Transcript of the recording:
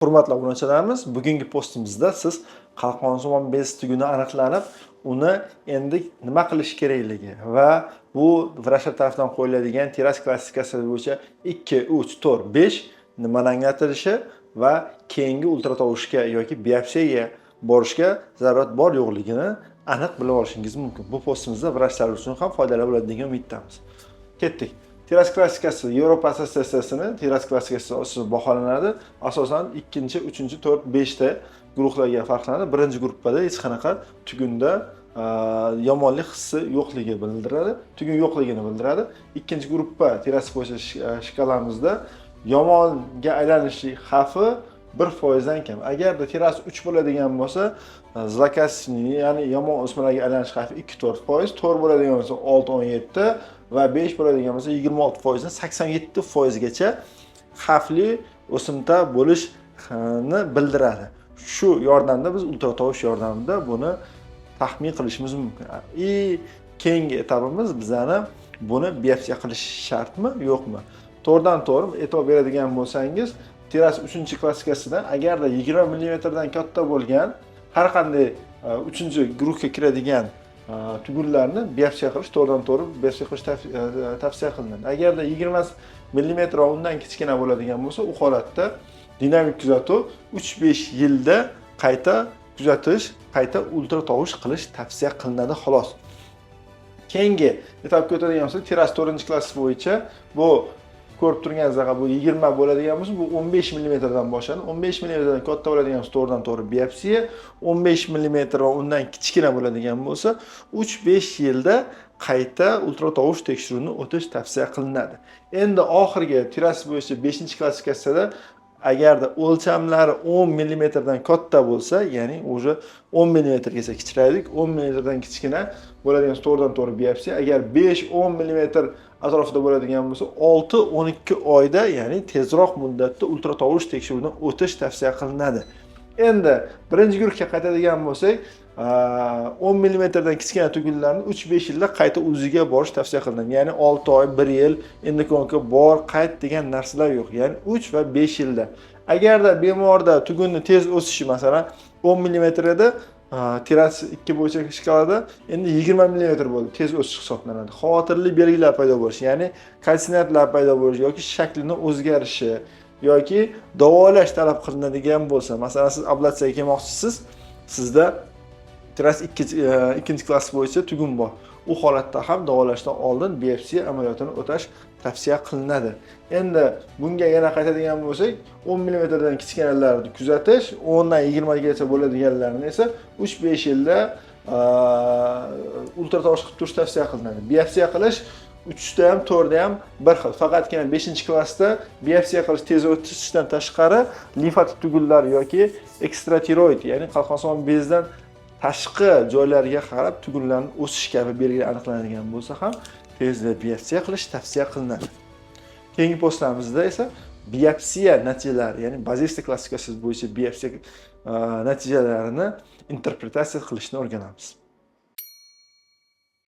Hurmatli obunachilarimiz, bugungi postimizda siz qalqonsimon bez tuguni aniqlanib, uni endi nima qilish kerakligi va bu vrachlar tarafidan qo'yiladigan TIRADS klassifikasiyasi bo'yicha 2, 3, 4, 5 nimani anglatilishi va keyingi ultratovushga yoki biopsiyaga borishga zarurat bor yo'qligini aniq bilib olishingiz mumkin. Bu postimizda vrachlar uchun ham foydali bo'ladi degan umiddamiz. Ketdik. TIRADS klassifikasi Yevropa assotsiatsiyasini TIRADS klassifikasi baholanadi. Asosan 2, 3, 4, 5 ta guruhlarga farqlanadi. Birinchi gruppada hech qanaqa tugunda yomonlik hissi yo'qligi bildiradi, tugun yo'qligini bildiradi. Ikkinchi gruppa TIRADS bo'yicha shkalamizda yomonga aylanishlik xavfi 1% dan kam. Agarda TIRADS 3 bo'ladigan bo'lsa, злокачественный, ya'ni yomon o'smalarga aylanish xavfi 2-4%, 4 bo'ladigan bo'lsa 6-17 va 5 bo'ladigan bo'lsa 26% dan 87% gacha xavfli o'simta bo'lishni bildiradi. Shu yordamda biz ultratovush yordamida buni taxmin qilishimiz mumkin. И keyingi etapimiz bizani buni biopsiya qilish shartmi, yo'qmi? To'g'ridan to'g'ri e'tibor beradigan bo'lsangiz, TIRADS 3 klassifikasidan agarda 20 millimetrdan katta bo'lgan har qanday 3 guruhga kiradigan tugunlarni biopsiya qilish, to'g'ridan to'g'ri biopsiya qilish tavsiya qilinadi. Agarda 20 millimetr va undan kichkina bo'ladigan bo'lsa, u holatda dinamik kuzatuv, 3-5 yilda qayta kuzatish, qayta ultratovush qilish tavsiya qilinadi, xolos. Keyingi etapga o'tadigan bo'lsak, TIRADS 4 klass bo'yicha bu ko'rib turganingizdek, bu 20 bo'ladigan bo'lsa, bu 15 millimetrdan boshlanadi. 15 millimetrdan katta bo'ladigan bo'lsa, to'g'ridan to'g'ri biopsiya, 15 millimetr va undan kichkina bo'ladigan bo'lsa, 3-5 yilda qayta ultratovush tekshiruvini o'tish tavsiya qilinadi. Endi oxirgi TIRADS bo'yicha 5 klassifikatsiyada agarda o'lchamlari 10 millimetrdan katta bo'lsa, ya'ni уже 10 millimetrgacha kichraydik, 10 millimetrdan kichkina bo'ladigan bo'lsa, to'g'ridan to'g'ri biopsiya. Agar 5-10 millimetr atrofida bo'ladigan bo'lsa, 6-12 oyda, ya'ni tezroq muddatda ultratovush tekshiruvidan o'tish tavsiya qilinadi. Endi birinchi guruhga qaytadigan bo'lsak, 10 millimetrdan kichkina tugunlarni 3-5 yilda qayta UZIga borish tavsiya qilinadi. Ya'ni 6 oy, 1 yil endokringa bor, qayt degan narsalar yo'q. Ya'ni 3 va 5 yilda. Agarda bemorda tugunni tez o'sishi, masalan, 10 millimetr edi, TIRADS 2 bo'yicha shkalada endi 20 millimetr bo'ldi, tez o'sish hisoblanadi. Xavotirli belgilar paydo bo'lishi, ya'ni kalsinatlar paydo bo'lishi yoki shaklini o'zgarishi yoki davolash talab qilinadigan bo'lsa, masalan, siz ablatsiyaga kelmoqchisiz, sizda TIRADS ikkinchi klass bo'yicha tugun bor. U holatda ham davolashdan oldin biopsiya amaliyotini o'tash tavsiya qilinadi. Endi bunga yana qaytadigan bo'lsak, 10 millimetrdan kichkinalarni kuzatish, 10 dan 20 gacha bo'ladiganlarni esa 3-5 yilda ultratovush qilib turish tavsiya qilinadi. Biopsiya qilish 3da ham, 4da ham bir xil. Faqatgina 5 klassda biopsiya qilish tez o'tishdan tashqari limfatik tugunlar yoki ekstratiroid, ya'ni qalqonsimon bezdan tashqi joylarga qarab tugunlarni o'sish kabi belgilar aniqlanadigan bo'lsa ham tezda biopsiya qilish tavsiya qilinadi. Keyingi postlarimizda esa biopsiya natijalari, ya'ni Bazista klassifikasiyasi bo'yicha biopsiya natijalarini interpretatsiya qilishni o'rganamiz.